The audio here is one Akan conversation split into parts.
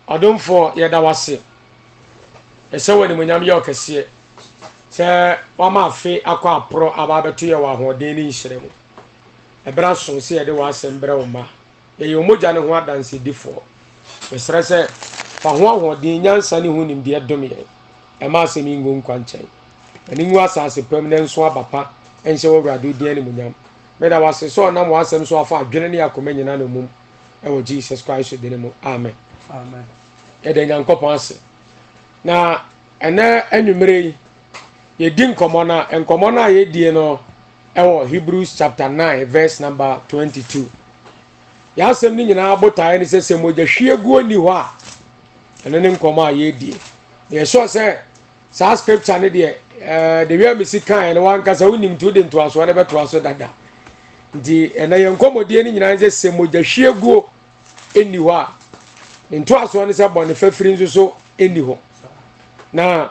Ɔdomfoɔ, yɛda wo ase. Yɛhyɛ wo animuonyam yɛ ɔkɛseɛ sɛ wama afe akɔ aporɔ aba abɛto yɛ wɔ ahoɔden ne nhyira mu. Ɛberɛ aso sɛ yɛde w'asɛm brɛ wo mma. Yɛyɛ wo mogya no ho adansedifoɔ. Mesrɛ sɛ fa ho ahoɔden, nyansa ne ho nimdeɛ dom yɛn. Ɛma asɛm yi ngu nkwa nkyɛn. Ma ne ngu asase pa mu na ɛnso aba pa nhyɛ w'Awurade wo din animuonyam. Meda wo ase sɛ ɔnam w'asɛm so afa adwene ne akoma nyinaa nnommum ɛwɔ Jesus Christ din mu. Amen. Amen. Yɛda Nyankopɔn ase. Na ɛnɛ anwummere yi yɛdi nkɔmmɔ no a nkɔmmɔ no a yɛdie no ɛwɔ Hebrews chapter 9 verse number 22. Yɛn asɛm no nyinaa botaeɛ ne sɛ sɛ mogya hwieguo nni hɔ a ɛno ne nkɔmmɔ a yɛdie. Na yɛsɔ sɛ saa scripture no deɛ ɛɛ de wia mesi kan no wankasa wonim nti wode ntoasoɔ no bɛtoa so dada nti ɛnɛ yɛn nkɔmmɔdie no nyinaa sɛ sɛ mogya hwie guo nni hɔ a ne ntoasoɔ no sɛ bɔne fafiri nso so nni hɔ na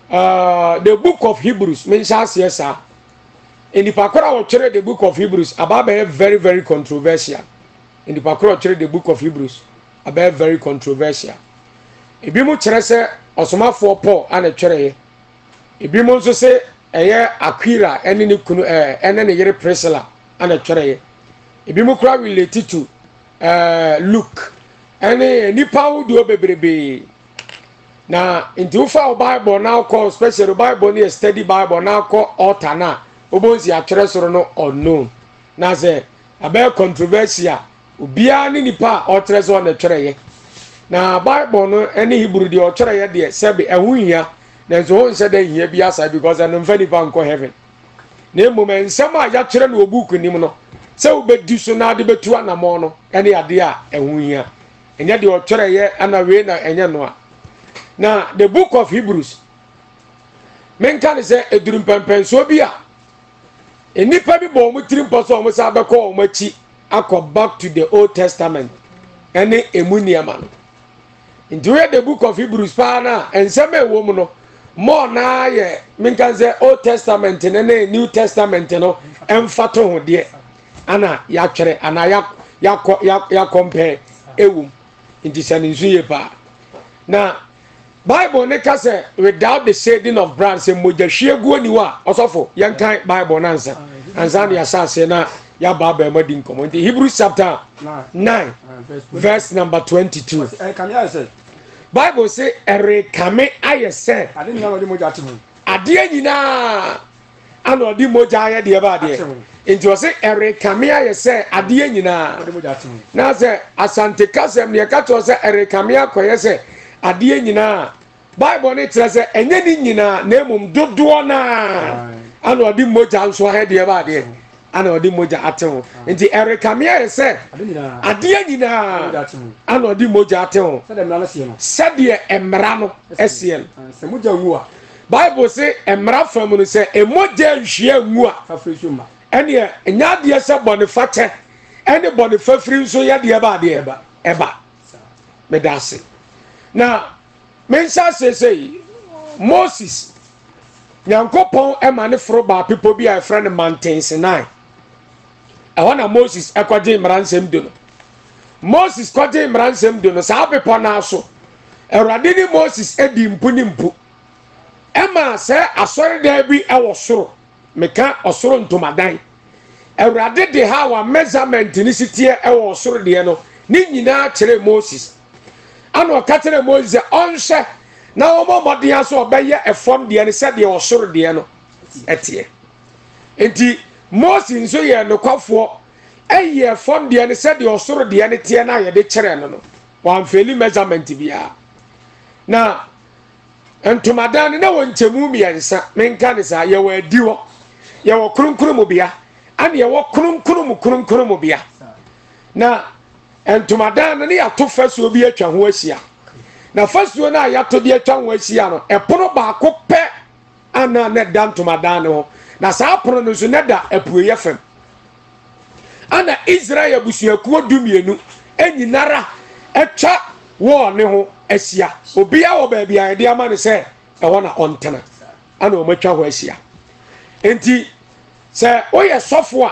uh, the book of Hebrews menhyɛ aseɛ saa nnipa koro a wɔtwerɛ the book of Hebrews aba abɛyɛ very very controversial nnipa koro a wɔtwerɛ the book of Hebrews abɛyɛ very controversial ebi mo kyerɛ sɛ ɔsomafoɔ Paul ana twerɛeɛ ebi mo nso sɛ ɛyɛ Aquila ɛne ne kunu ɛɛ ɛne ne yere Priscilla ana twerɛeɛ ebi mo kora relate to ɛɛ Luke ɛne nnipa ahodoɔ bebrebee na nti wofa wo Bible na akɔ special Bible no yɛ study Bible na akɔ altar no a wobɛhu si atwerɛ soro no unknown na sɛ abɛyɛ controversial Obiara ne nipa a ɔkyerɛ sɛ ɔna twerɛeɛ. Na Bible no ne Hebrew deɛ ɔtwerɛeɛ deɛ sɛbe ɛho hia nanso ho nhyɛ dɛ hia bi asa because ɛno mfa nipa nkɔ heaven. Na mmom nsɛm a yɛatwerɛ no wɔ book nim no sɛ wobɛdi so na ade bɛtu anammɔn no ɛne adeɛ a ɛho hia. Ɛnyɛ deɛ ɔtwerɛeɛ ana wei na ɛnyɛ no a. Na the book of Hebrews menka ne sɛ ɛduru mpɛmpɛnsoɔ bi a nnipa bi bɔ wɔn tiri mpɔ sɛ wɔn san bɛkɔ wɔn akyi akɔ back to the old testament ɛne emu nneɛma no nti woyɛ the book of hebrews paa no a nsɛm a ɛwɔ mu no more naa yɛ menka sɛ old testament no ne new testament no ɛmfa to ho deɛ ana yɛatwerɛ anaa yɛakɔ yɛakɔmpɛ ɛwɔ mu nti sɛ ne nso yie paa na Bible ne ka sɛ without the shedding of blood sɛ mogya hwie guo ni hɔ a ɔsɔfo yɛnkan Bible no ansa ansa na yɛahyɛ aseɛ na yɛaba abɛn adi nkɔmmɔ nti Hebrews chapter 9 verse number 22 Bible se ɛrekame ayɛ sɛ adeɛ nyinaa ana ɔde mogya ayɛ deɛ ba adeɛ nti ɔse ɛrekame ayɛ sɛ adeɛ nyinaa na sɛ asante kasɛm deɛ ɛka kyerɛ sɛ ɛrekame akɔyɛ sɛ adeɛ nyinaa bible no kyerɛ sɛ ɛnyɛ ne nyinaa na mmom dodoɔ no a ana ɔde mogya nso ayɛ deɛ ba adeɛ ana ɔde mogya ate ho nti ɛrekame ayɛ sɛ adeɛ nyinaa ana ɔde mogya ate ho sɛdeɛ mmara no seɛ no Bible se mmara fam no sɛ mogya nhwie ngu a ɛneɛ ɛnyɛ adeɛ sɛ bɔnefakyɛ ɛne bɔne fafiri nso yɛ deɛ ba adeɛ ɛba meda ase na menhyɛ aseɛ sɛ Moses Nyankopɔn ɛma ne foro baa bepɔ bi a ɛfrɛ no Mountain Sinai ɛhɔ na Moses ɛkɔgye mmara nsɛm du no Moses kɔgye mmara nsɛm du no saa bepɔ no aso Awurade ne Moses adi mpu ne mpu ɛma sɛ asɔredan bi ɛwɔ soro meka ɔsoro ntomadan Awurade de ha wa measurement ne si teɛ ɛwɔ ɔsoro deɛ no ne nyinaa kyerɛ Moses ana ɔka kyerɛ Moses sɛ ɔnhwɛ na wɔmmɔ mmɔden aso ɔbɛyɛ ɛfam deɛ no sɛdeɛ ɔsoro deɛ no ɛteɛ nti Mose nso yɛ nokwafoɔ ɛyɛ fam deɛ no sɛdeɛ ɔsoro deɛ no teɛ no a yɛde kyerɛ no no wɔamfeeli measurement biara na ntomadan no na wɔ nkyɛmu mmiɛnsa menka ne saa yɛwɔ adi hɔ yɛwɔ kronkron mu bea ɛne yɛwɔ kronkron mu kronkron mu bea na ntomadan no ne yɛato fasuo bi atwa ho ahyia na fasuo no a yɛato de atwa ho ahyia no ɛpono baako pɛ ana na ɛda ntomadan no ho na saa pono no nso na ɛda apueeɛ fam ana Israel abusuakuo dumienu nyinara atwa wɔɔ ne ho ahyia obiara wɔ baabi a yɛde ama no sɛ ɛhɔ na ɔntena ana wɔn atwa hɔ ahyia nti sɛ woyɛ sɔfo a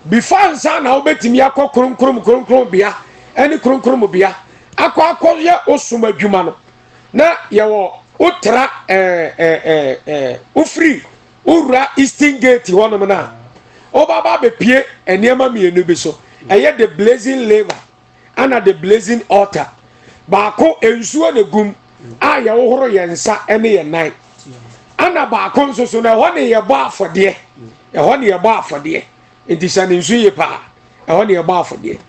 before ansa na wobɛtumi akɔ kronkron kronkron bea ɛne kronkron bea akɔ akɔyɛ osom adwuma no, na yɛwɔ wotra ɛɛ ɛɛ ɛɛ wofiri wowura Eastern Gate hɔnom no a, wobaba abɛpie nneɛma mmienu bi so. Ɛyɛ the blazing laver ana the blazing altar. Baako nsuo na egum a yɛhohoro yɛn nsa ne yɛn nan. Ana baako nso so no ɛhɔ ne yɛbɔ afɔdeɛ. Ɛhɔ ne yɛbɔ afɔdeɛ. Nti hyɛ ne nso yie paa. Ɛhɔ ne yɛbɔ afɔdeɛ.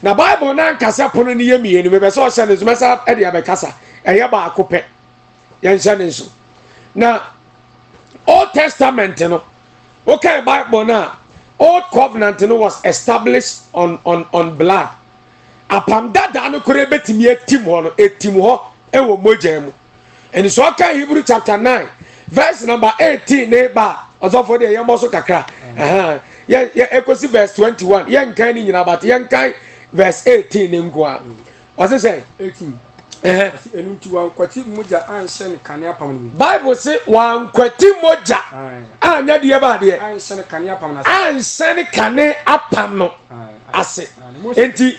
Na Bible no ankasa pono no yɛ mmienu. Mepɛ sɛ ɔhyɛ ne nso mɛsa de abɛkasa. Ɛyɛ baako pɛ. Yɛnhyɛ ne nso. Na Old Testament no, wokan Bible no a, Old Covenant no was established on blood. Apam dada no koraa ebetumi atim hɔ no, etim hɔ wɔ mogya mu. Ɛne sɛ ɔka Hebrew chapter 9 verse number 18 ne ba ɔsɔfo deɛ yɛmmɔ so kakra. Yɛ yɛ ekosi verse 21. Yɛnkan ne nyinaa but yɛnkan verse 18 ne nko a. Ɔse sɛ 18. Ɔse ɛno nti wankwati mogya anhyɛ ne kane apam no mu. Bible se wankwati mogya anyɛ deɛ ba adeɛ. Anhyɛ ne kane apam no ase. Anhyɛ ne kane apam no ase. Enti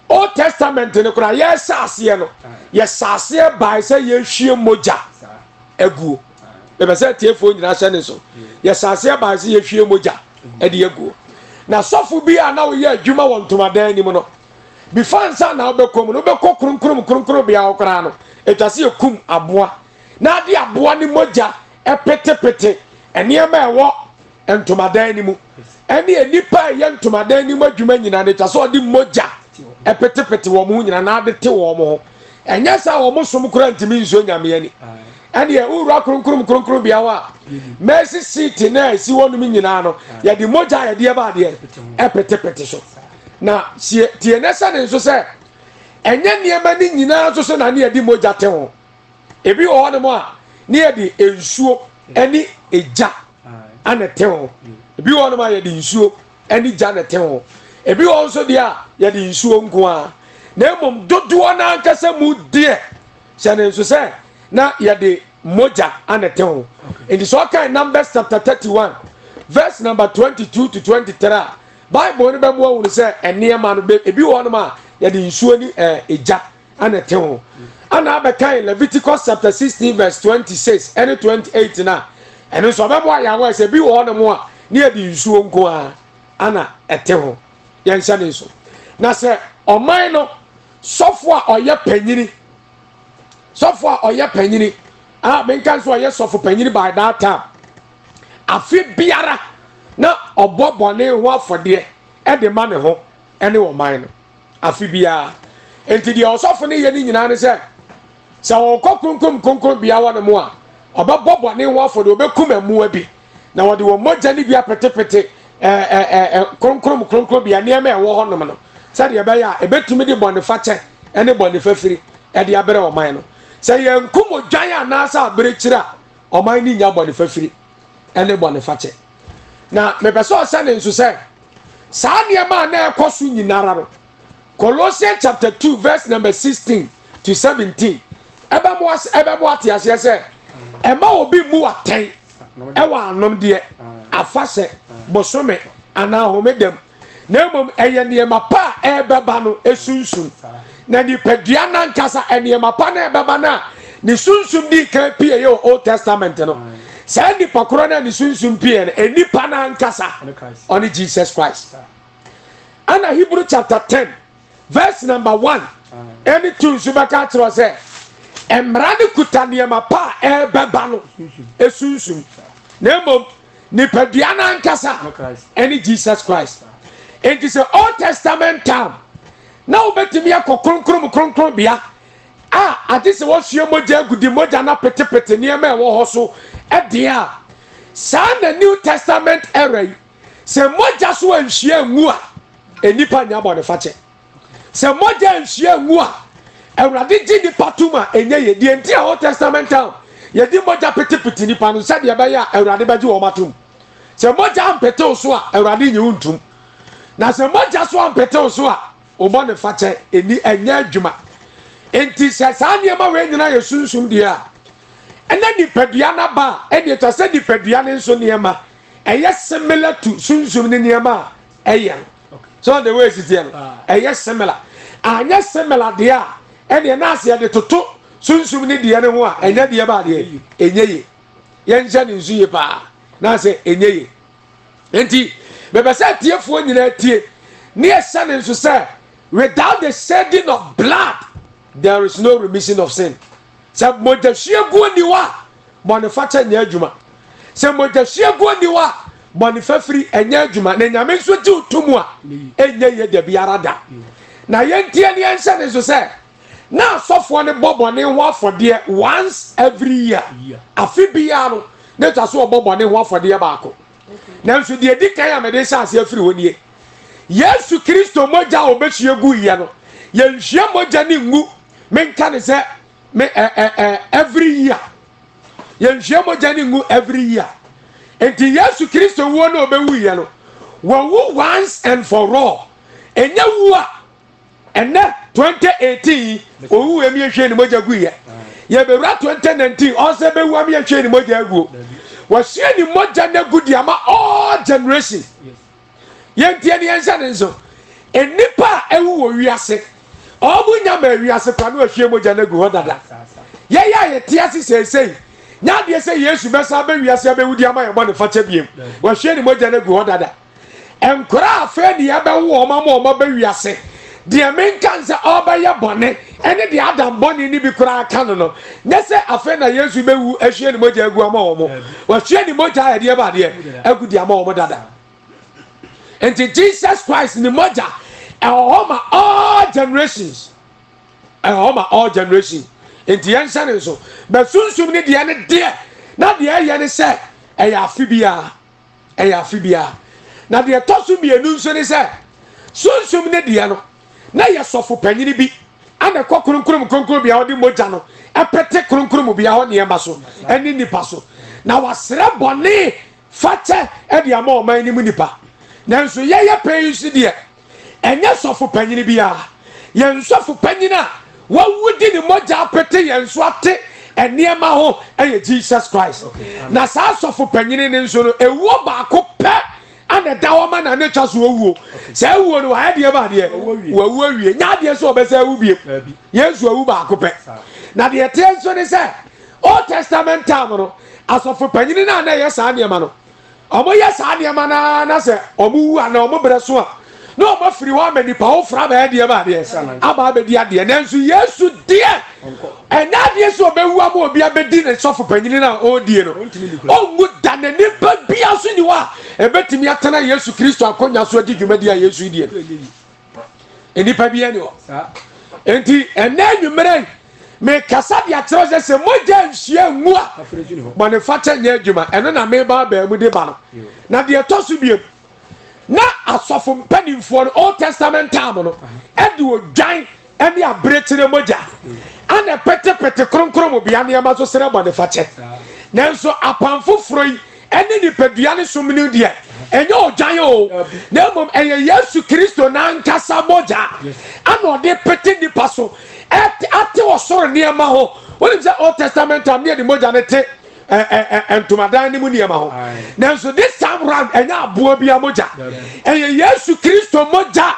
Old Testament no koraa yɛhyɛ aseɛ no yɛhyɛ aseɛ bae sɛ yɛhwie mogya aguo. Mepɛ sɛ atiefoɔ nyinaa hyɛ ne so. Yɛhyɛ aseɛ bae sɛ yɛhwie mogya de aguo. Na sɔfo bi a na ɔyɛ adwuma wɔ ntomadan anim no, before ansa na wobɛkɔ mu no, wobɛkɔ kronkron kronkron bea hɔ koraa no, ɛtwa sɛ yɛkum aboa na ade aboa ne mogya petepete nneɛma ɛwɔ ntomadan no mu ɛne nnipa a ɛyɛ ntomadan no mu adwuma nyinaa no, ɛtwa sɛ ɔde mogya petepete wɔn ho nyinaa na ade te wɔn ho. Ɛnyɛ sɛ wɔn som koraa ntumi nsuo Nyame ani. Ɛneɛ wowura kronkron kronkron bea hɔ a, mercy seat no a ɛsi hɔ nom nyinaa no, yɛde mogya a yɛde ɛba adeɛ ɛpetepete so. Na sie tie ne sɛ ne nso sɛ ɛnyɛ nneɛma no nyinaa nso so na ne yɛde mogya te ho. Ebi wɔ hɔnom a ne yɛde nsuo ne egya ana te ho. Ebi wɔ hɔnom a yɛde nsuo ne gya na ɛte ho. Ebi wɔ nso deɛ a yɛde nsuo nko ara. Na mmom dodoɔ no ankasa mu deɛ hyɛ ne nso sɛ na yɛde mogya ana ɛte ho. Nti sɛ ɔkan Numbers chapter 31 verse number 22 to 23 a, Bible no bɛmo ahunu sɛ nneɛma no ebi wɔ hɔnom a yɛde nsuo ne egya ana ɛte ho. Ana abɛkan Leviticus chapter 16 verse 26 ɛne 28 na ɛno nso ɔbɛboa yɛn awɔ sɛ ebi wɔ hɔnom a ne yɛde nsuo nko ara ana ɛte ho. Yɛnhyɛ ne nso. Na sɛ ɔman no sɔfo a ɔyɛ panyini, sɔfo a ɔyɛ panyini, a menka nso ɔyɛ sɔfo panyini by that time, afe biara na ɔbɔ bɔne ho afɔdeɛ ɛde ma ne ho ɛne ɔman no afe biara. Enti deɛ ɔsɔfo no yɛ ne nyinaa ne sɛ, sɛ ɔkɔ kronkron kronkron bea hɔ nom a, ɔbɛbɔ bɔne ho afɔdeɛ, ɔbɛkum mmoa bi na wɔde wɔn mogya no bi apetepete ɛɛ kronkron kronkron bea nneɛma a ɛwɔ hɔ nom no, sɛdeɛ ɛbɛyɛ a ɛbɛtumi de bɔne fakyɛ ɛne bɔne fafiri ɛde abrɛ ɔman no. Sɛ yɛnkum odwan anaasɛ abirekyiri a, ɔman no nya bɔne fafiri ɛne bɔne fakyɛ. Na mepɛ sɛ ɔhyɛ ne nso sɛ saa nneɛma a na ɛkɔ so nyinara no, Colossians chapter 2 verse number 16 to 17 ɛbɛmo ate aseɛ sɛ ɛma obi mmu atɛn ɛwɔ anom deɛ afahyɛ bosome anaa homedam, na mmom ɛyɛ nneɛma pa a ɛbɛba no esunsum. Na nipadua nankasa nneɛma pa na ɛbɛba no a ne sunsum di kan pie yɛ wɔ Old Testament no, saa nipa korɔ no a ne sunsum pie no, nipa nankasa ɔne Jesus Christ. Ɛna Hebrew chapter 10 verse number 1 ɛne 2 nso bɛka akyerɛ sɛ mmara no kuta nneɛma pa a ɛrebɛba no esunsum, na mmom nipadua no ankasa ɛne Jesus Christ. Enti sɛ Old Testament time na wobɛtumi akɔ kronkron kronkron bea a agye sɛ wɔsua mogya agu de mogya no apetepete nneɛma a ɛwɔ hɔ so ɛdeɛ a, saa na New Testament era yi sɛ mogya so anhyia ngu a, nnipa nya bɔnefakyɛ. Sɛ mogya anhyia ngu a, Awurade gye nnipa tom a ɛnyɛ yɛ. Deɛ nti a Old Testament time yɛde mogya petepete nnipa no sɛdeɛ ɛbɛyɛ a Awurade bɛgye wɔn atom. Sɛ mogya ampetew so a, Awurade nyi wo ntom. Na sɛ mogya so ampetew so a, wo bɔnefakyɛ ɛni ɛnyɛ adwuma. Enti sɛ saa nneɛma wei nyinaa yɛ sunsum deɛ a, ɛna nipadua no aba a, ɛne ɛtwa sɛ nipadua no nso nneɛma ɛyɛ similar to sunsum ne nneɛma a ɛyɛ no. So the way esi teɛ no, ɛyɛ similar. Anyɛ similar deɛ a, ɛneɛ na ase yɛde toto sunsum ne deɛ no ho a, ɛnyɛ deɛ ba adeɛ, ɛnyɛ ye. Yɛnhyɛ ne nso yie paa, na asɛ ɛnyɛ ye. Nti, mepɛ sɛ atiefoɔ nyinaa tie, ne yɛhyɛ ne nso sɛ, without the shedding of blood, there is no remission of sin. Sɛ mogyahwieguo nni hɔ a, bɔnefakyɛ nyɛ adwuma. Sɛ mogyahwieguo nni hɔ a, bɔne fafiri ɛnyɛ adwuma. Na Nyame nso gye wo to mu a, ɛnyɛ yie da biara da. Na yɛntie ne yɛnhyɛ ne nso sɛ, na asɔfoɔ no bɔ bɔne ho afɔdeɛ once every year. Afe biara no, na ɛtwa so ɔbɔ bɔne ho afɔdeɛ baako. Nanso deɛ ɛdi kan a mede hyɛ aseɛ afiri hɔ nie. Yesu Kristo mogya a ɔbɛhwie guiɛ no, yɛnhwie mogya no ngu menka ne sɛ me ɛ ɛ ɛ every year yɛnhwie mogya no ngu every year nti Yesu Kristo wuo no ɔbɛwuiɛ no wawu once and for all ɛnyɛ wu a ɛnɛ 2018 yi owu emi ehwie ne mogya guiɛ yɛbɛwura 2019 ɔsɛ bɛwu ami ehwie ne mogya aguo wɔhwie ne mogya no agu de ama all generation. Yɛntie ne yɛnhyɛ ne nso. Nnipa a ɛwu wɔ wiase, wɔn nya ma wiase kwa no ahwie mogya no agu hɔ dada. Yɛyɛ a yɛte ase seesei, nyɛ adeɛ sɛ Yesu bɛsan abɛ wiase abɛwu de ama yɛn bɔne fakyɛ biem. Wɔahwie ne mogya no agu hɔ dada. Nkora a afei ne yɛbɛwo wɔn ama wɔn aba wiase, deɛ menka nsɛ ɔbɛyɛ bɔne ɛne deɛ Adam bɔne no bi koraa ka no no, nyɛ sɛ afei na Yesu bɛwu ahwie ne mogya agu ama wɔn. Wɔahwie ne mogya a ɛdeɛ ba adeɛ agu de ama wɔn dada. Nti Jesus Christ ne mogya ɛwɔ hɔ ma all generations. Ɛwɔ hɔ ma all generations. Nti yɛnhyɛ ne nso. Bɛ sunsum ne deɛ ne deɛ na deɛ ɛyɛ ne sɛ ɛyɛ afe biara. Ɛyɛ afe biara. Na deɛ ɛtɔ so mmienu nso ne sɛ sunsum ne deɛ no na yɛ sɔfo panyini bi ana ɛkɔ kronkron mu kronkron bea ɔde mogya no ɛpete kronkron mu bea hɔ nneɛma so ɛne nipa so na wasrɛ bɔne fakyɛ de ama ɔman no mu nnipa. Nanso yɛyɛ pɛ yi nso deɛ, ɛnyɛ sɔfo panyin biara. Yɛn sɔfo panyin a wawu de ne mogya apete yɛn so ate nneɛma ho yɛ Jesus Christ. Na saa sɔfo panyin no nso no, ewuo baako pɛ ana ɛda hɔ ma na ne twa so owuo. Saa ewuo no wayɛ deɛ ba adeɛ, wawu awie. Nyɛ adeɛ sɛ ɔbɛsɛ awu biem. Yesu awu baako pɛ. Na deɛ ɛteɛ nso ne sɛ, Old Testament time no, asɔfo panyin no a na ɛyɛ saa nneɛma no, wɔyɛ saa nneɛma no ara na sɛ wɔwu anaa wɔn brɛ so a, na wɔn afiri hɔ ama nipa foforɔ abɛyɛ deɛ ba adeɛ aba abɛdi adeɛ. Nanso Yesu deɛ, ɛnyɛ adeɛ sɛ ɔbɛwu ama obi abɛdi ne sɔfo panyin no a ɔredie no. Ɔnwu da, na nipa biara nso ni hɔ a ɛbɛtumi atena Yesu Kristo akonnwa so adi dwumadi a Yesu die no. Nnipa bi ani hɔ. Nti ɛnɛ anwummerɛ yi mekasa de akyerɛ sɛ sɛ mogya nhyia ngu a bɔnefakyɛ nyɛ adwuma. Ɛno na meba abaa mu de ba no. Na deɛ ɛtɔ so biom, na asɔfo mpanimfoɔ no Old Testament time no ɛde odwan ɛne abirekyire mogya ana petepete kronkron mu bea nneɛma so srɛ bɔnefakyɛ. Nanso apam foforɔ yi ɛne nipadua ne som no deɛ ɛnyɛ odwan o, na mmom ɛyɛ Yesu Kristo n'ankasa mogya ana ɔde pete nipa so ate ɔsoro nneɛma ho. Wonim sɛ Old Testament time ne yɛde mogya no te ntomadan no mu nneɛma ho, nanso this time round ɛnyɛ aboa bi mogya, ɛyɛ Yesu Kristo mogya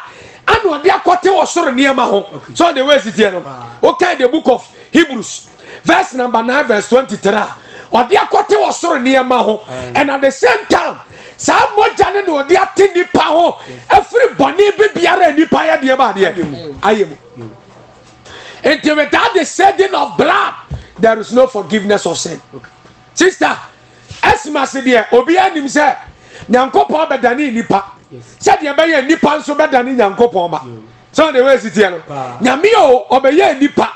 ana ɔde akɔte ɔsoro nneɛma ho. So the way ɛsi teɛ no, wokan the book of Hebrews verse number 9 verse 23 a, ɔde akɔte ɔsoro nneɛma ho, and at the same time saa mogya no na ɔde ate nipa ho afiri bɔne bi biara a nipa yɛ deɛ ba adeɛ ayɛ mu. Nti without the shedding of blood there is no forgiveness of sin. Sister, Xmas deɛ obiara nim sɛ Nyankopɔn bɛdane nipa sɛdeɛ ɛbɛyɛ nipa nso bɛdane Nyankopɔn ma. Sɛ ɔde wei si teɛ no, Nyame o ɔbɛyɛ nipa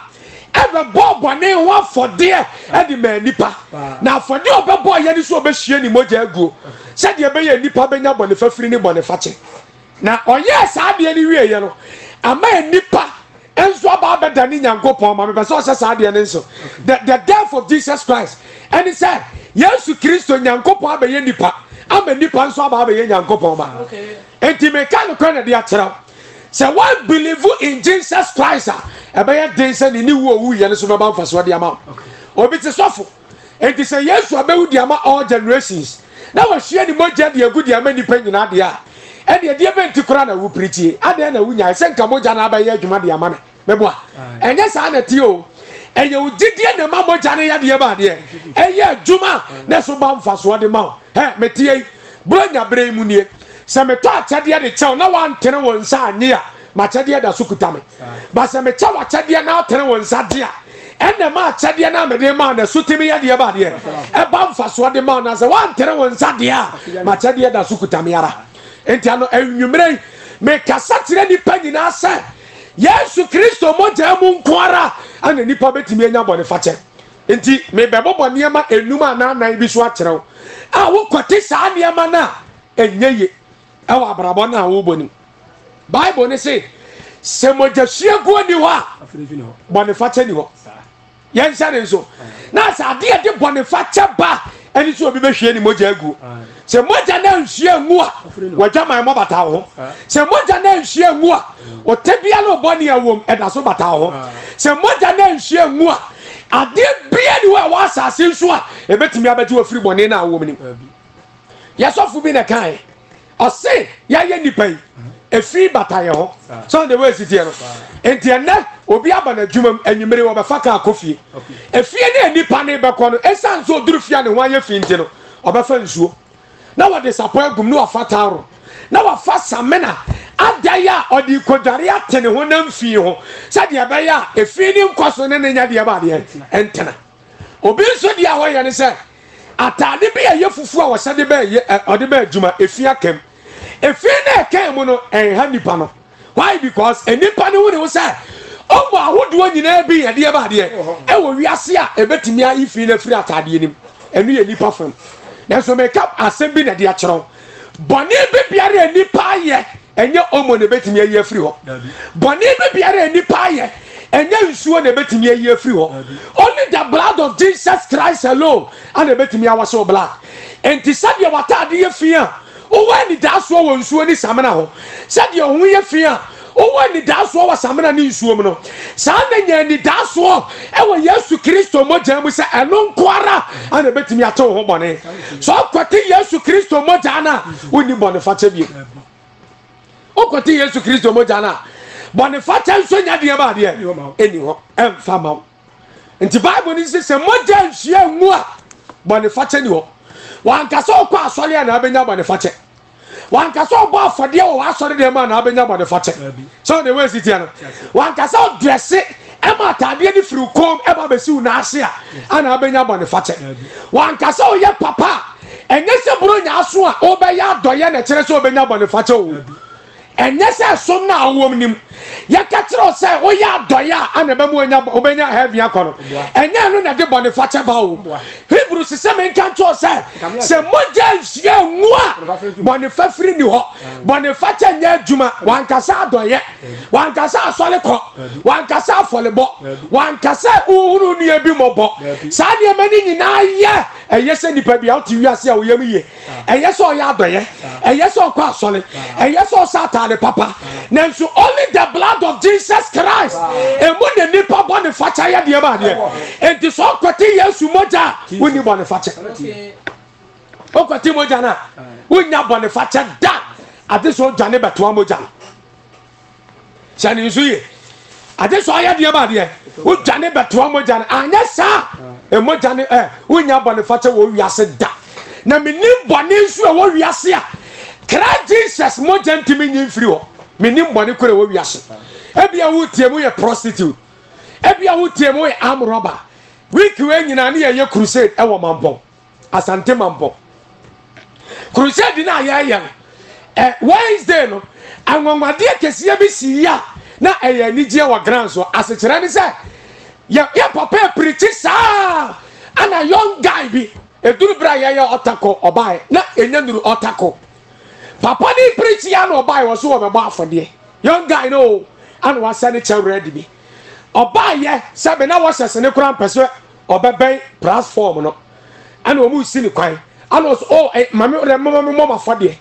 ɛbɛbɔ bɔne ho afɔdeɛ ɛde maa nipa, na afɔdeɛ ɔbɛbɔ yɛ ne so ɔbɛhyie ne mogya aguo sɛdeɛ ɛbɛyɛ nipa bɛnya bɔne fafiri ne bɔne fakyɛ. Na ɔyɛɛ saa adeɛ no wieeɛ no, ama nnipa nso aba abɛdane Nyankopɔn ma. Mepɛ sɛ ɔhyɛ saa adeɛ no nso. The death of Jesus Christ ɛne sɛ Yesu Kristo Nyankopɔn abɛyɛ nipa ama nipa nso aba abɛyɛ Nyankopɔn ma. Enti meka nokorɛ na de akyerɛ wo sɛ wɔn believe in Jesus Christ a, ɛbɛyɛ den sɛ ne ne wu owuiɛ no so bɛba mfasoɔ de ama wo. Obi te sɔfo. Enti sɛ Yesu abɛwu de ama all generations na wahwie ne mogya de agu de ama nnipa nyinaa deɛ a, ɛnneɛ deɛ bɛn nti koraa na wopirikyie? Adɛn na wonyae sɛ nka mogya no abɛyɛ adwuma de ama me? Meboa. Ɛnyɛ saa na ɛteɛ o. Ɛyɛ wo gyidie na ɛma mogya no yɛ deɛ ba adeɛ. Ɛyɛ adwuma na ɛso ba mfasoɔ de ma wo. Hɛ, meteɛ yi, Buronya berɛ yi mu nie. Sɛ metɔ akyɛdeɛ de kyɛ wo na woantene wo nsa annye a, m'akyɛdeɛ da so kuta me. Ba sɛ mekyɛ w'akyɛdeɛ na wotene wo nsa gye a, ɛnna ɛma akyɛdeɛ no a mede maa no ɛso tumi yɛ deɛ ba adeɛ. Ɛba mfasoɔ de ma wo na sɛ woantene wo nsa deɛ a, m'akyɛdeɛ da so kuta me ara. Enti ano anwummerɛ yi, mekasa kyerɛ nnipa nyinaa sɛ Yesu Kristo mogya mu nko ara na nnipa bɛtumi anya bɔnefakyɛ. Nti mebɛbobɔ nneɛma enum anaa nan bi so akyerɛ wo a wokɔte saa nneɛma no a ɛnyɛ ye ɛwɔ abrabɔ no a wobɔ no. Bible no se sɛ mogyahwieguo ni hɔ a bɔnefakyɛ ni hɔ. Yɛnhyɛ ne nso na sɛ adeɛ a ɛde bɔnefakyɛ ba ɛne sɛ obi bɛhwie ne mogya aguo. Sɛ mogya no anhwie angu a, w'adwaman mmɔ bata wo ho. Sɛ mogya no anhwie angu a, wo tebea ne wo bɔne a wom ɛda so bata wo ho. Sɛ mogya no anhwie angu a, adeɛ bia ni hɔ a ɛwɔ asase nso a ɛbɛtumi abɛgye wo afiri bɔne no a wom no mu. Yɛsɔfo bi na ɛkaeɛ. Ɔse yɛayɛ nnipa yi efi bata yɛn ho. Sɛ ɔde wɔ esiteɛ no. Nti ɛnɛ obi aba n'adwuma mu anwummere wɔbɛfa kaa kɔ fie. Efie ne nnipa ne bɛkɔ no esan sɛ oduru fie a ne ho ayɛ fi nti no ɔbɛfa nsuo na wɔde sapɔ agum na wafa taworo na wafa samena adan a ɔde kodware ate ne honam fi ho sɛdeɛ ɛbɛyɛ a efi ne nkɔ so ne ne nya deɛ ba adeɛ ɛntena. Obi nso deɛ a wɔyɛ ne sɛ ataade bi a ɛyɛ fufuo a wɔhyɛ de bɛyɛ ɔde bɛ adwuma efi akam. Efi na ɛka mu no ɛnha nipa no. Why? Because nipa no hu ne ho sɛ ɔmo ahodoɔ nyinaa bi yɛ deɛ ba adeɛ ɛwɔ wiase a ebetumi ayi fi no afiri ataadeɛ nim. Ɛno yɛ nipa fam. Nanso meka asɛm bi na ɛde akyerɛw. Bɔne bi biara a nipa ayɛ ɛnyɛ omo na ebetumi ayi afiri hɔ. Bɔne bi biara a nipa ayɛ ɛnyɛ nsuo na ebetumi ayi afiri hɔ. Only the blood of Jesus Christ alone ana ebetumi awɔhyɛ wo blood. Enti sɛdeɛ w'ataade yɛ fi a wowɔ anidaasoɔ wɔ nsuo ne samina ho, sɛdeɛ wo ho yɛ fi a wowɔ anidaasoɔ wɔ samina ne nsuo mu no, saa na nya anidaasoɔ wɔ Yesu Kristo mogya mu sɛ ɛno nko ara ana ebetumi ate wo ho bɔne. Sɛ ɔkɔte Yesu Kristo mogya no a, wonni bɔnefakyɛ bio. Wokɔte Yesu Kristo mogya no a, bɔnefakyɛ nso nya deɛ ba adeɛ ɛni hɔ ɛmfa ma wo. Nti Bible no sɛ sɛ mogya nhyia ngu a bɔnefakyɛ ni hɔ. Wanka sɛ ɔkɔ asɔre a na abɛnya bɔnefakyɛ. Wanka sɛ ɔbɔ afɔdeɛ wɔ w'asɔre dɛm a na abɛnya bɔnefakyɛ. Sɛ ɔde wɔ esi teɛ no. Wanka sɛ ɔdrɛse ɛma ataadeɛ no firi kɔn ɛba bɛsi wo n'ase a ana abɛnya bɔnefakyɛ. Wanka sɛ ɔyɛ papa a ɛnyɛ sɛ buronya aso a ɔbɛyɛ adɔyɛ na ɛkyerɛ sɛ ɔbɛnya bɔnefakyɛ o. Ɛnyɛ sɛ ɛsom no a wowom no mu. Yɛka kyerɛ wo sɛ woyɛ adɔeɛ a ana ɛbɛma woanya wobɛnya heaven akɔ no. Ɛnyɛ ɛno na ɛde bɔne fakyɛ ba o. Hebrew se sɛ menka nkyerɛ wo sɛ sɛ mogya nhyia ngu a bɔne fafiri ni hɔ. Bɔne fakyɛ nyɛ adwuma. Wankasa adɔeɛ, wankasa asɔre kɔ, wankasa afɔrebɔ, wankasa wohunu nua bi mmɔbɔ. Saa nneɛma no nyinaa yɛ ɛyɛ sɛ nipa bi a wote wiase a woyam yie. Ɛyɛ sɛ ɔyɛ adɔyɛ, ɛyɛ sɛ ɔkɔ asɔre, ɛyɛ sɛ ɔhyɛ ataade papa. Nanso only the blood of Jesus Christ emu na nipa bɔne fakyɛ yɛ deɛ ba adeɛ. Enti sɛ ɔkɔte Yesu mogya a, wonni bɔne fakyɛ. Ɔkɔte mogya no a, wonnya bɔne fakyɛ da. Ade sɛ ɔdwane bɛtoa mogya no. Hyɛ ne nso yie. Ade sɛ ɔyɛ deɛ ba adeɛ, wodwane bɛtoa mogya no. Anyɛ saa, mogya no ɛ, wonya bɔnefakyɛ wɔ wiase da. Na menim bɔne nso ɛwɔ wiase a, Christ Jesus mogya ntumi nyi mfiri hɔ. Menim bɔne koro ɛwɔ wiase. Ebia wotie mu yɛ prostitute. Ebia wotie mu yɛ arm robber. Week wei nyinaa ne yɛyɛ crusade ɛwɔ Mampɔn. Asante Mampɔn. Crusade no a yɛyɛ no, ɛ Wednesday no, anwanwadeɛ kɛseɛ bi si yi a na ɛyɛ anigyeɛ wɔ ground so. Asekyerɛ ne sɛ, yɛ yɛ papa apirikyi saa ana young guy bi eduru bere a yɛyɛ ɔtako ɔbaeɛ na enya nuru ɔtako. Papa ne pirikyi ya na ɔbaeɛ wɔ so wɔbɛbɔ afɔdeɛ. Young guy no o ana wasɛ ne kyɛ red bi. Ɔbaeɛ sɛ be na wɔhyɛ sene koraa mpɛ sɛ ɔbɛbɛn platform no ɛna wɔn resi ne kwan ɛna ɔsɛ oh ɛ maame ɔdɛ mama mi mɔ ma fɔdeɛ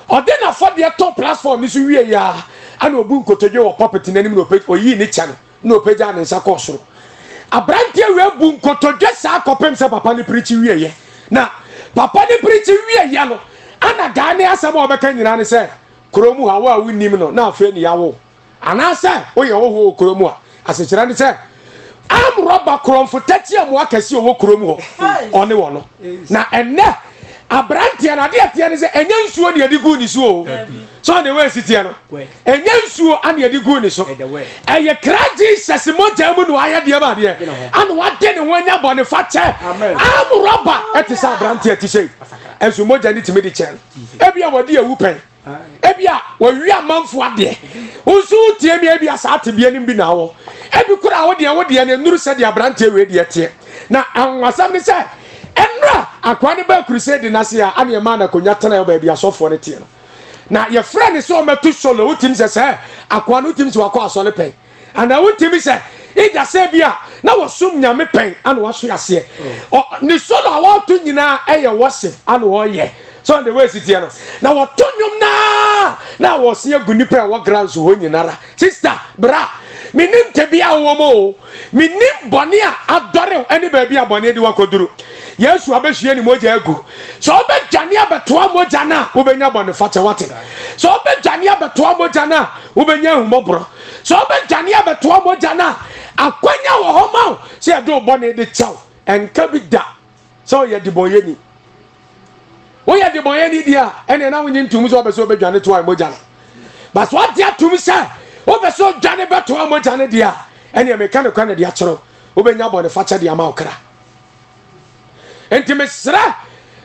ɔde na fɔdeɛ tɔ platform no so wie ya ɛna obu nkotodwe wɔ pulpit n'anim na ɔpɛ oyi ne kyɛ no na ɔpɛgya ne nsa kɔɔ soro aberanteɛ wei bu nkotodwe saa kɔpem sɛ papa ne pirikyi wie yɛ na papa ne pirikyi wie yɛ no ɛna gaa ne asɛm a ɔbɛka nyinaa ne sɛ kurom ha wo a wonim no na afei ne yawo anaasɛ woyɛ hɔhoɔ wɔ kurom a. Asekyerɛ ne sɛ amrɔba korɔmfo tɛkyi amoa kɛse ɔwɔ kurom hɔ ɔne wɔ no. Na ɛnɛ aberanteɛ no adeɛ teɛ ne sɛ ɛnyɛ nsuo ne yɛde guu ne so o. Sɛ ɔde wɔ esi teɛ no ɛnyɛ nsuo ana yɛde guu ne so. Ɛyɛ Christ Jesus mogya mu na wayɛ deɛ ba adeɛ ana wade ne ho anya bɔne fakyɛ. Amrɔba ɛte sɛ aberanteɛ te sɛ ɛnso mogya ne tumi de kyɛ no. Ebia wɔde awu pɛn. Ebia wɔawi amanfo adeɛ. Wo nso wotie mi ebia saa tebea no bi na awɔ. Ebi koraa wo deɛ wo deɛ no nnuru sɛdeɛ aberanteɛ wei deɛ teɛ. Na anwanwasɛm ne sɛ ɛnora akoa no baa crusade no ase a ana ɛmaa no akonnwa tenae wɔ baabi asɔfoɔ no teɛ no. Na yɛfrɛ no sɛ ɔmmɛto solo wotumi sɛ sɛ akoa no wotumi sɛ wakɔ asɔre pɛn. Anaa wontumi sɛ either sɛ bi a na wɔsom nyame pɛn ana wɔahwe aseɛ ne solo a wɔto nyinaa ɛyɛ worship ana wɔyɛ so the way si teɛ no na wɔto nnwom naa na wɔse agu nipa ɛwɔ grounds hɔ nyinara sister bra menim tebea a wowɔ mu o menim bɔne a adɔre ɛne baabi a bɔne de wakɔduru Yesu abɛhwie ne mogya agu sɛ wobɛdwane abɛtoa mogya no a wobɛnya bɔne fakyɛ wate sɛ wobɛdwane abɛtoa mogya no a wobɛnya ahummɔborɔ Sɛ wobɛdwane abɛtoa mogya no a, akwanya wɔ hɔ ma wo sɛ yɛde wo bɔne de kyɛ wo. Ɛnka bi da sɛ ɔyɛ debɔnyɛni. Woyɛ debɔnyɛni deɛ a, ɛneɛ na wonye ntom sɛ wobɛ sɛ wobɛdwane toa mogya no. Ba sɛ wagye atom sɛ wobɛ sɛ odwane bɛtoa mogya no deɛ a, ɛneɛ meka no kwa na de akyerɛ wo, wobɛnya bɔne fakyɛ de ama wo kra. Enti mesrɛ,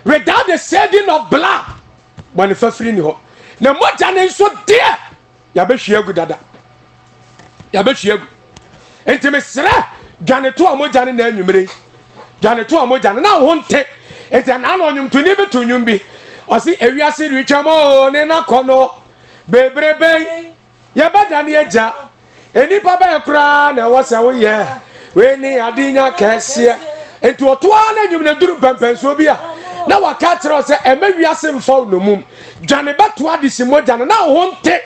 without the shedding of blood, bɔne fafiri ni hɔ. Na mogya no nso deɛ, yɛabɛhwie agu dada yɛabɛhwie agu nti mesrɛ dwane to a mogya no na anwummere yi dwane to a mogya no na wo ho nte nti anaa na ɔnwomtoni bi to nnwom bi ɔse ewiase retwam o ne nakɔ no bebrebe yɛbɛdane agya Nnipa bɛn koraa na ɛwɔ sɛ woyɛ wei ne adenya kɛseɛ? Nti ɔto ara na nnwom no duru mpɛmpɛnsoɔ bi a na waka akyerɛ wo sɛ ɛmɛ wiase mfa wo nomum dwane bɛto adehye mogya no na wo ho nte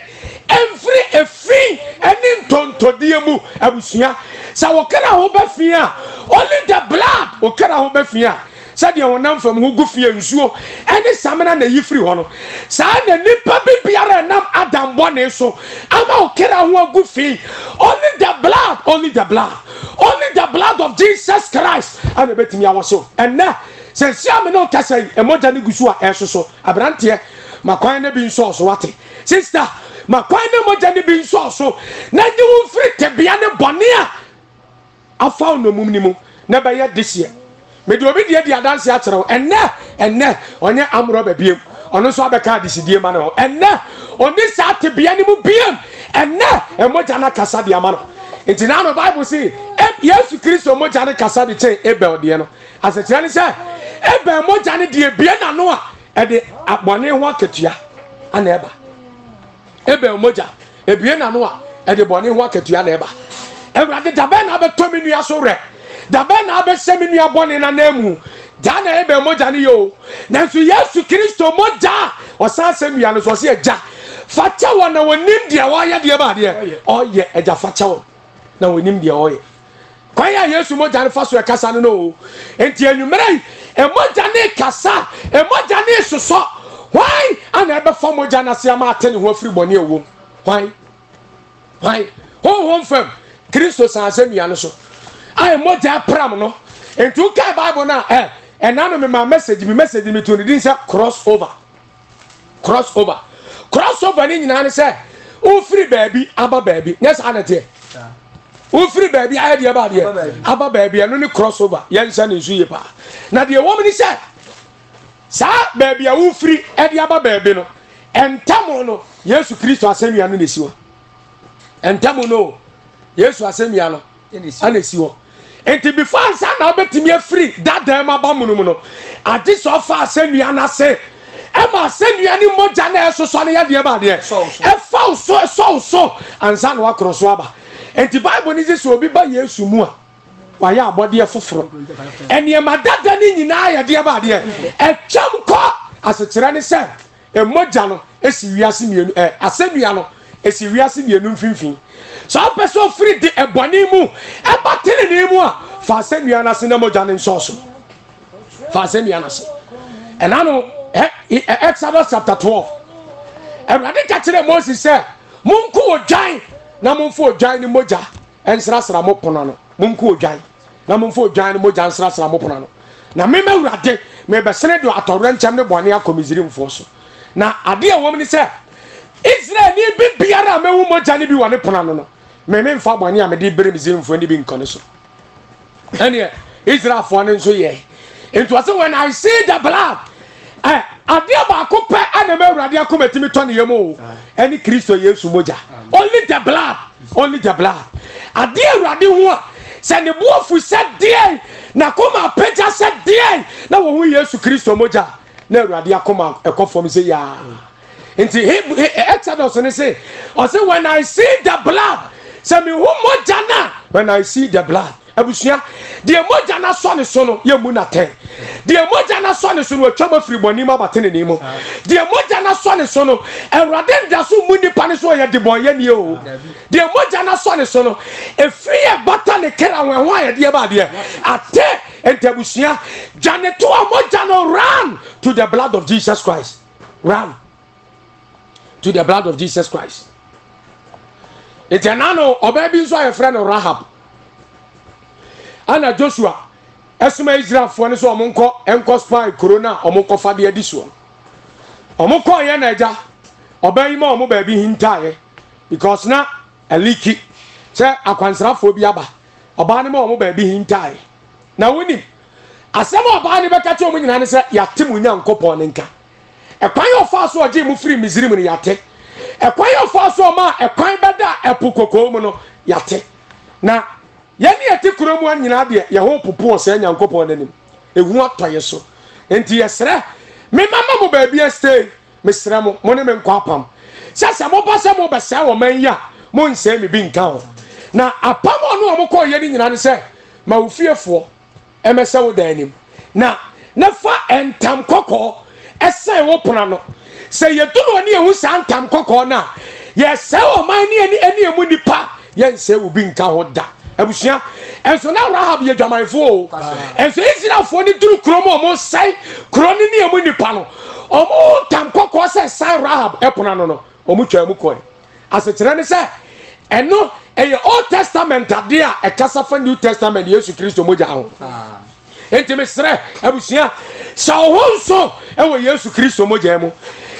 ɛmfiri efi ɛne ntontodie mu abusua sɛ wo kra ho bɛfi a only the blood wo kra ho bɛfi a Sɛdeɛ honam fam ho gu fi a nsuo ne samena na ɛyi firi hɔ no, saa na nipa bi biara a ɛnam Adam bɔne so ama wo kra ho agu fi. Only the blood, only the blood, only the blood of Jesus Christ ɛna ɛbɛtumi awɔ so. Ɛnnɛ, sɛ nsia me ne wo kasa yi, mogya no gu so a ɛresoso. Aberanteɛ, ma kwan na bi nsɔɔ so wate. Sister, ma kwan na mogya no bi nsɔɔ so na nye wo mfiri tebea ne bɔne a afa wo nnommum no mu na ɛbɛyɛ dehyeɛ. Mede obi deɛ di adanseɛ akyerɛ wo ɛnnɛ, ɛnnɛ, ɔnyɛ amrɔba biem, ɔno nso abɛka adehyedie ma ne ho. Ɛnnɛ, ɔnni saa tebea no mu biem. Ɛnnɛ, mogya no akasa de ama no. Nti na ano Bible se, Yesu Kristo mogya no kasa de kyɛn Abel deɛ no. Asekyerɛ ne sɛ, Abel mogya no deɛ ebie n'ano a, ɛde bɔne ho akatua ana ɛba. Abel mogya ebue n'ano a ɛde bɔne ho akatua na ɛba. Awurade, da bɛn na abɛtɔ me nua so werɛ? Da bɛn na abɛhyɛ me nua bɔne no ananmu? Gyaa na Abel mogya no yɛ o. Nanso Yesu Kristo mogya a ɔsan sɛ nua no so ɔse agya fa kyɛ wɔn na wɔnim deɛ wɔyɛ deɛ ba adeɛ ɔyɛ agya fa kyɛ wɔn na wɔnim deɛ ɔyɛ. Kwan a Yesu mogya no fa so ɛkasa no no o. Enti anwummerɛ yi, mogya ne kasa, mogya ne sosɔ. Hwan ana ɛbɛfa mogya no ase ama ate ne ho afiri bɔne a ɛwom? Hwan? Hwan? Honhom fam, Kristo san asɛnnua no so a mogya pram no. Enti wokae Bible no a, ɛ, ɛna no mema message bi, message mi to ne din sɛ cross over. Cross over. Cross over ne nyinaa ne sɛ wofiri baabi aba baabi. Nyɛ saa na ɛteɛ. Wofiri baabi ayɛ deɛ ba adeɛ aba baabi ɛno ne cross over. Yɛnhyɛ ne nso yie paa. Na deɛ ɛwɔ mu ne sɛ saa baabi a wofiri ɛde aba baabi no ɛntam no Yesu Kristo asɛnnua no na esi hɔ. Ɛntam no Yesu asɛnnua no ɛna esi hɔ nti before ansa na wobɛtumi afiri dadaa mu aba mono mu no agye sɛ ɔfa asɛnnua no ase ɛma asɛnnua ne mogya na ɛsosɔ no yɛdeɛ ba adeɛ ɛfa wo so ɛsɔ wo so ansa na wakorɔ so aba nti bible no sɛ sɛ obi ba yesu mu a wayɛ abɔdeɛ foforɔ nneɛma dada no nyinaa yɛdeɛ ba adeɛ ɛtwam kɔ asekyerɛ ne sɛ Mogya no si wiase mmienu ɛ asɛnnua no si wiase mmienu mfimfini. Sɛ wopɛ sɛ ofiri de ɛbɔne mu ɛba tenenee mu a, fa asɛnnua no ase na mogya no nsɔɔ so. Fa asɛnnua no ase. Ɛna no Exodus chapter 12. Awurade ka kyerɛ Moses sɛ, monko odwan na momfa odwan no mogya. nsrasra mo pono ano. Monku odwan na momfa odwan no mogya nsrasra mo pono ano. Na me m'Awurade merebɛsene de atɔwrɛnkyɛm ne bɔne akɔ Misraimfoɔ so. Na adeɛ a ɛwɔ mu ne sɛ, Israelni bi biara a mɛhu mogya no bi wɔ ne pono ano no, me memfa bɔne a mede bere Misraimfoɔ no bi nkɔ ne so. Ɛneɛ Israelfoɔ no nso yɛe. Nti ɔse when I see the blood, eh, adeɛ baako pɛ ɛna ma Awurade akoma tumi tɔ ne yam o, ɛne Kristo Yesu mogya. Only the blood, only the blood. Adeɛ Awurade ho a, sɛ ne bo afu sɛ deɛn, n'akoma apagya sɛ deɛn, na wɔhu Yesu Kristo mogya, na Awurade akoma ɛkɔ fam sɛ yaa. Nti Exodus ne se, ɔse when I see the blood, sɛ mehu mogya no a, when I see the blood. Abusua, deɛ mogya no asɔ ne so no, yɛmmu no atɛn. Deɛ mogya no asɔ ne so no, watwam afiri bɔne mu aba tenenee mu. Deɛ mogya no asɔ ne so no, Awurade nda so mmu nipa no so ɔyɛ debɔnyɛni o. Deɛ mogya no asɔ ne so no, ɛfiri yɛ bata ne kra ho, ɛho ayɛdeɛ ba adeɛ. Ate, nti abusua, dwane to a mogya no, run to the blood of Jesus Christ. Run to the blood of Jesus Christ. Nti ɛna no ɔbaa bi nso a yɛfrɛ no Rahab. Ana Joshua ɛsoma Israelfoɔ no sɛ wɔn nkɔ nkɔ spy kuro no a wɔn kɔfa de adi soɔ. Wɔn kɔɔyɛ na agya ɔbaa yi ma wɔn baabi hintaeɛ because na aliki sɛ akwansrafoɔ bi aba. Ɔbaa no ma wɔn baabi hintaeɛ. Na wonim asɛm a ɔbaa no bɛka kyerɛ wɔn nyinaa ne sɛ yɛate mo Nyankopɔn ne nka. Ɛkwan a ɔfaa so ɔgyee mo firii Misraim no, yɛate. Ɛkwan a ɔfaa so ɔmaa ɛkwan bɛdaa Ɛpo Kɔkɔɔ mu no, yɛate. Na yɛn ne yɛte kuro mu ha nyinaa deɛ, yɛn ho popo wɔ saa Nyankopɔn no anim. Ehu atɔ yɛ so. Enti yɛsrɛ, memma ma mo baabi astay. Mesrɛ mo, mo ne me nkɔ apam. Sɛ sɛ moba sɛ mobɛsɛe ɔman yi a, monnsɛe me bi nka ho. Na apam a ɔne wɔn kɔeɛ no nyinaa ne sɛ, ma wo fiefoɔ mmɛsɛ wo dan anim, na na fa ntam kɔkɔɔ sɛn wo pono ano. Sɛ yɛduru hɔ ne yɛhu saa ntam kɔkɔɔ no a, yɛsɛe ɔman ne ɛne ɛne emu nnipa, yɛnsɛe obi nka ho da. Abusua, nso na Rahab yɛ dwamanfoɔ o. Nso Israelfoɔ no duru kurom a wɔsɛe kuro no ne emu nnipa no, wɔn ntam kɔkɔɔ sɛ san Rahab pono ano no, wɔtwaa mu kɔe. Asekyerɛ ne sɛ, ɛno ɛyɛ Old Testament adeɛ a ɛkasa fa New Testament Yesu Kristo mogya ho. Enti mesrɛ abusua, sɛ wo ho nso wɔ Yesu Kristo mogya mu,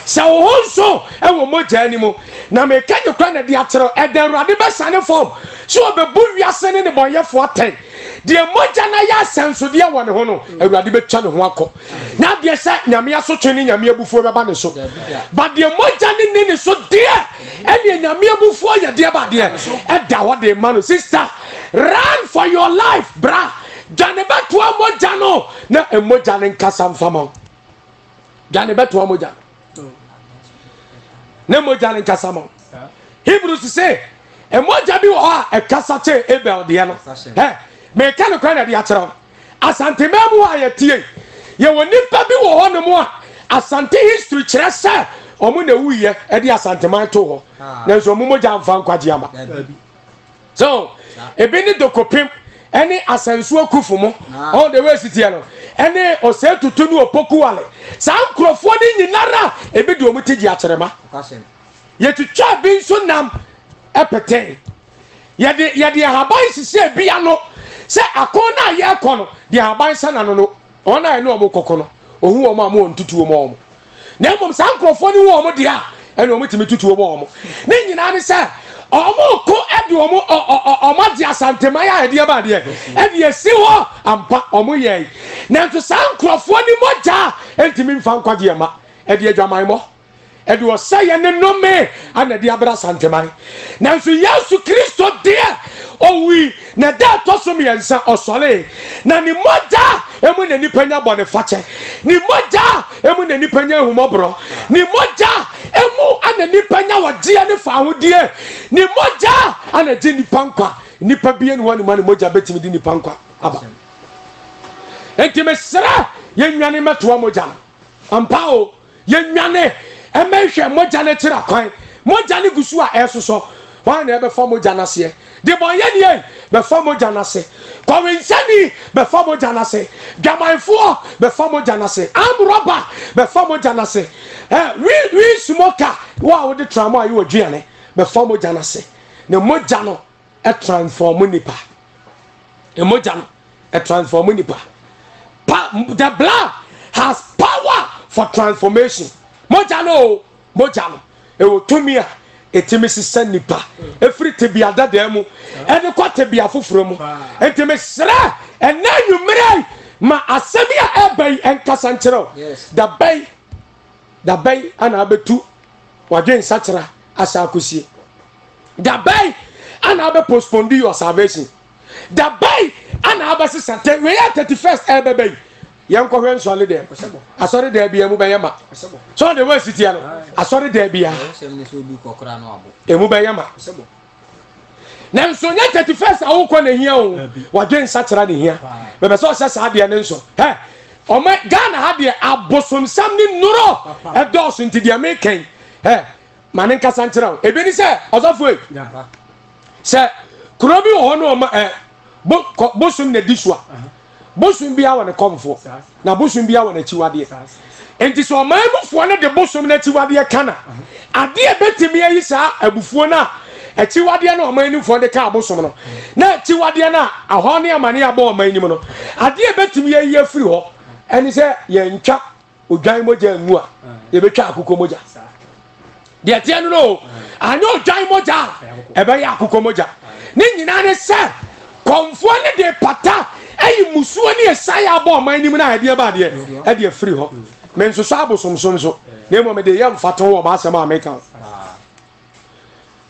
sɛ wo ho nso wɔ mogya ni mu, na meka nyekora na de akyerɛ, ɛda Awurade bɛsane fam sɛ ɔbɛbu wiase ne nnebɔnyɛfoɔ atɛn. Deɛ mogya no ayɛ asɛnsodeɛ wɔ ne ho no, Awurade bɛtwa ne ho akɔ. Na adeɛ sɛ Nyame asotwe ne Nyame abufuo bɛba ne so. Ba deɛ mogya no nni ne so deɛ, ɛneɛ Nyame abufuo yɛ deɛ ba deɛ ɛda hɔ de ma no. Sister, run for your life, bra. Dwane bɛtoa mogya no na mogya no nkasa mfa ma wo. Dwane bɛtoa mogya no na mogya no nkasa ma wo. Hebrews se mogya bi wɔ hɔ a ɛkasa kyɛn Abel deɛ no. Ɛ meka no kwan na ɛde akyerɛ wo. Asanteman mu a yɛtie yɛwɔ nipa bi wɔ hɔ nom a Asante history kyerɛ sɛ wɔn na ewuiɛ ɛde Asanteman to hɔ nanso wɔn mogya amfa nkwagye ama. So ebi ne Dokopem ɛne Asansuo Akufo mo ɔn the way si teɛ no ɛne Osei Tutu ne Opoku Wale saa nkurɔfoɔ no nyinara ebi de wɔn ti gye akyerɛma. Yɛtwitwaa bi nso nam ɛpetee. Yɛde yɛde ahaban hyehyɛɛ bi ano sɛ ako no a yɛrekɔ no deɛ ahaban hyɛ n'ano no wɔn a ɛne wɔn kɔko no ohu wɔn a wɔn ntutuo ma wɔn. Na mmom saa nkurɔfoɔ no hu wɔn deɛ a ɛne wɔn tumi tutuo ma wɔn. Ne nyinaa ne sɛ wɔn ko de wɔn wɔn agye asanteman a ɛde ɛba adeɛ ɛde esi hɔ ampa wɔn yɛe. Nanso saa nkurɔfoɔ no mogya ntumi mfa nkwagyeɛ ma ɛde adwamammɔ. Ɛde ɔsɛeɛ ne nnome ana ɛde abrɛ Asanteman. Nanso Yesu Kristo deɛ, ɔwui, na da ɛtɔ so mmiɛnsa ɔsɔree, na ne mogya emu na nnipa nya bɔnefakyɛ, ne mogya emu na nnipa nya ahummɔborɔ, ne mogya emu ana nnipa nya ɔgyeɛ ne faahodie, ne mogya ana gye nnipa nkwa. Nnipa bie ne hɔ ne ma ne mogya bɛtumi de nnipa nkwa aba. Enti mesrɛ yɛnnwane mmɛtoa mogya no. Ampa o, yɛnnwane mmɛhwɛ mogya no akyiri akwan. Mogya no gu so a ɛresosɔ. Hwan na ɛbɛfa mogya no aseɛ? Debɔnyɛni ei, bɛfa mogya no ase. Kɔwensani, bɛfa mogya no ase. Dwamanfoɔ, bɛfa mogya no ase. Arm robber, bɛfa mogya no ase. Eh, we, we smoker, wo a wode tramɔ ayɛ w'aduane, bɛfa mogya no ase. Na mogya no. transform nipa. Mogya no transform nipa. Pa, the blood has power for transformation. Mogya no o, mogya no ɛwɔ tumi a ɛtumi sesa nipa ɛfiri tebea dadaa mu ɛde kɔ tebea foforɔ mu. Nti mesrɛ ɛnɛ anwummerɛ ma asɛm yi a ɛba yi ɛnkasa nkyerɛ wo. Dabɛn dabɛn ana abɛtu wadwen nsakyera asa akɔsie. Dabɛn ana abɛ postpone your salvation. Dabɛn ana abɛsesa tɛ wei yɛ 31st ɛbɛbɛ yi. Yɛnkɔhwɛ nsɔre dɛm. Asɔre dɛm bia mu bɛyɛ ma. So de wɔ asitia no. Asɔre dɛm bia. Emu bɛyɛ ma. Nanso nyɛ 31st a wokɔ na hia o. Wadwen nsakyera na hia. Bɛbɛ sɛ ɔhyɛ saa deɛ ne nso. Hɛ ɔma Ghana ha deɛ abosomsɛm ne nnuro ɛdɔɔso nti deɛ mekɛn. Hɛ ma ne nkasa nkyerɛ wo. Ebi ne sɛ ɔsɔfo yi sɛ kuro bi wɔ hɔ no ɔma ɛ bosom na di so a bosom biara wɔ ne kɔmfoɔ na bosom biara wɔ n'akyiwadeɛ. Nti sɛ ɔman mufoɔ no de bosom n'akyiwadeɛ ka na adeɛ bɛtumi ayi saa abufuo no a akyiwadeɛ no ɔman mufoɔ de ka abosom no na akyiwadeɛ no a ahɔ ne amane abɔ ɔman nim no adeɛ bɛtumi ayi afiri hɔ ɛne sɛ yɛntwa odwan mogya ngu a yɛbɛtwa akokɔ mogya. Deɛ teɛ no no anyɛ odwan mogya a ɛbɛyɛ akokɔ mogya. Ne nyinaa ne sɛ kɔmfoɔ ne de pata ayi musuo ne ɛsae abɔ ɔman anim no a ɛdeɛ ba adeɛ ɛde afiri hɔ. Mensosɔ abosomsom so na mmom mede yɛ mfato wɔ m'asɛm a meka ho.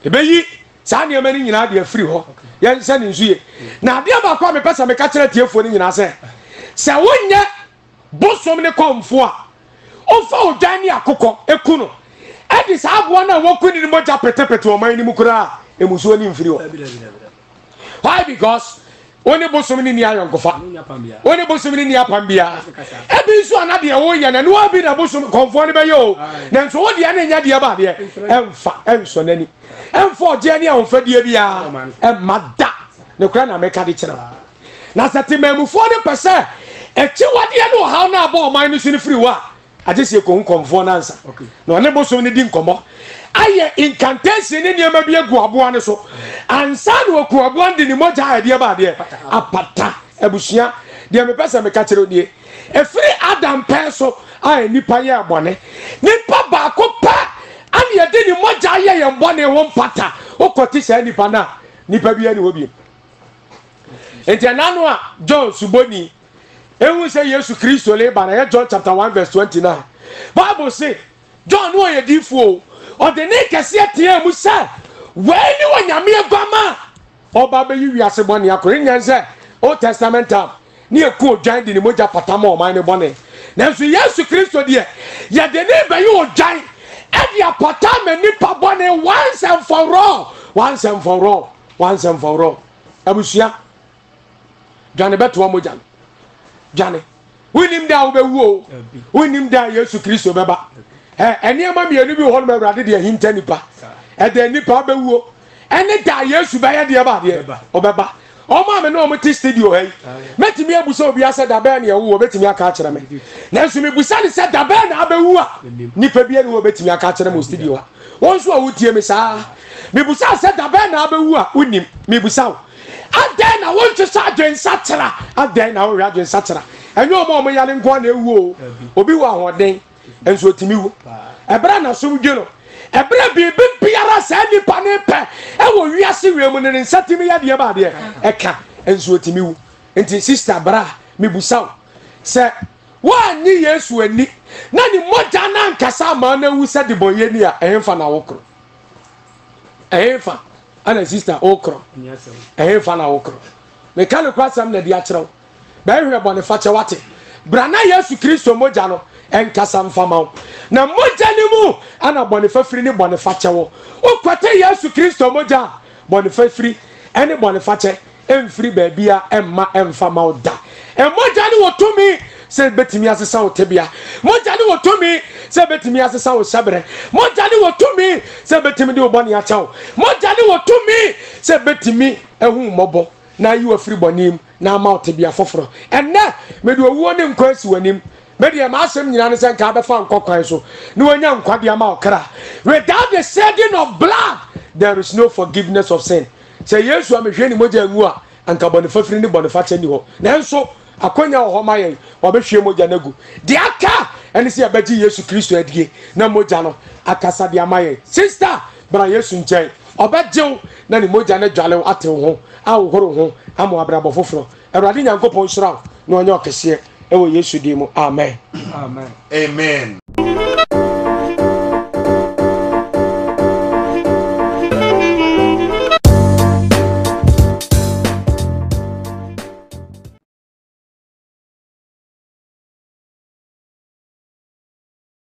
Ɛbɛyi saa nneɛma no nyinaa de afiri hɔ. Yɛnsɛ ne nso ye. Na adeɛ baako a mepɛ sɛ meka kyerɛ atiefoɔ no nyinaa sɛ sɛ wonyɛ bosom ne kɔmfo a ɔfa odwan ne akokɔ eku no ɛde saa aboa no a wɔku ne no mogya petepete ɔman no mu koraa emusuo ne mfiri hɔ. Why? Because wo ne bosom ne ni ayɔnkofa, wo ne bosom ne ni apam biara. Ebi nso ana deɛ woyɛ no ɛno bi na bosom kɔmfoɔ no bɛyɛ o, nanso wo deɛ ne nyɛ deɛ ba deɛ ɛmfa ɛnsɔ n'ani, ɛmfa ɔgyeɛ ne ahofadie biara ɛmma da. Ne kora na meka de kyerɛ wo. Na sɛ temanmufoɔ no pɛ sɛ akyiwadeɛ ne ɔhaw no abɔ ɔman no so no firi hɔ a, agye sɛ yɛkɔhu kɔmfoɔ no ansa na ɔne bosom no di nkɔmmɔ ayɛ incantation ne nneɛma bi agu aboa no so ansa na ɔku aboa no de ne mogya a ɛdeɛ ba adeɛ apata abusua. Deɛ mepɛ sɛ meka kyerɛ nie, ɛfiri Adam pɛn so a nnipa yɛɛ bɔne, nipa baako pɛ ane yɛde ne mogya ayɛ yɛn bɔne ho mpata. Wokɔte saa nipa no a, nipa biara ni hɔ bio. Nti ɛna no a John Suboni ehu sɛ Yesu Kristo reba na yɛ John chapter 1 verse 29. Bible se John no ɔyɛ diifoɔ o, ɔde ne kɛseɛ teaa mu sɛ wei ne Onyame aguama a ɔba bɛyi wiase bɔne akɔ. Nyɛ sɛ Old Testament time ne yɛku odwan de ne mogya pata ma ɔman ne bɔne. Nanso Yesu Kristo deɛ yɛde ne bɛyi odwan ɛde apata ma nipa bɔne once and for all, once and for all. Once and for all. Abusua, dwane bɛtoa mogya no. Dwane. Wonim da a wobɛwu o. Wonim da a Yesu Kristo bɛba. Ɛ nneɛma mmienu bi wɔ hɔ nom Awurade de ahinta nipa. Ɛda nipa bɛwuo ɛne da a Yesu bɛyɛ deɛ ba adeɛ ɔbɛba. Ɔmo a me ne ɔmo te studio ha yi, mɛtumi abusa obi asɛ da bɛn na ɛwo ɔbɛtumi aka akyerɛ me. Nanso mebusa ne sɛ da bɛn na abɛwu a nipa bi ɛne ɔbɛtumi aka akyerɛ me wɔ studio ha. Wɔn nso a wotie me saa. Mebusa sɛ da bɛn na abɛwu a wonim. Mebusa wo. Adɛn na wonhwehwɛ adwensakyera? Adɛn na wohwɛ adwensakyera? Ɛnyɛ ɔmo a ɔmo yare nko ara na ewu o. Obi wɔ ahoɔden nso otumi wu. Ɛberɛ a n'asom dwe no, ɛberɛ biribi biara saa nipa ne pɛ ɛwɔ wiase wei mu no ne nsa tumi yɛ adeɛ ba adeɛ ɛka nso otumi wu. Nti sista bra mebusa wo sɛ woannye Yesu ani na ne mogya no ankasa ama no awu sɛ debɔnyɛni a ɛhefa na wokorɔ? Ɛhefa ana sista wokorɔ? Ɛhefa na wokorɔ? Meka no kora asɛm na de akyerɛ wo. Bɛhwehwɛ bɔne fakyɛ wate. Bra na Yesu Kristo mogya no ɛnkasa mfa ma wo. Na mogya no mu ana bɔne fafiri ne bɔne fakyɛ wɔ. Wokwate Yesu Kristo mogya a, bɔne fafiri ɛne bɔne fakyɛ ɛmfiri baabia ɛmma ɛmfa ma wo da. Mogya no wɔ tumi sɛ ɛbɛtumi asesa wo tebea. Mogya no wɔ tumi sɛ ɛbɛtumi asesa wo hyɛberɛ. Mogya no wɔ tumi sɛ ɛbɛtumi de wo bɔne akyɛ wo. Mogya no wɔ tumi sɛ ɛbɛtumi ahu mmɔbɔ na ayi wo afiri bɔne mu na ama wo tebea foforɔ. Ɛnnɛ, mede owuo ne nkwa asi w'anim. Me deɛ, m'asɛm nyinaa ne sɛ nka abɛfa nkwa kwan so na wanya nkwa de ama wo kra. Without the shedding of blood, there is no forgiveness of sin. Sɛ Yesu ammehwie ne mogya angu a, anka bɔne fafiri ne bɔne fakyɛ nni hɔ. Nanso, akwanya wɔ hɔ ma yɛn, wɔabɛhwie mogya no agu. Deɛ aka ɛne sɛ yɛbɛgye Yesu Kristo adie na mogya no akasa de ama yɛn. Sista, bra Yesu nkyɛn. Ɔbɛgye wo na ne mogya no adwale wo, ate wo ho, ahohoro wo ho ama wo abrabɔ foforɔ. Awurade Nyankopɔn nhyira wo na ɔnyɛ ɔkɛseɛ ɛwɔ Yesu din mu. Amen. Amen. Amen.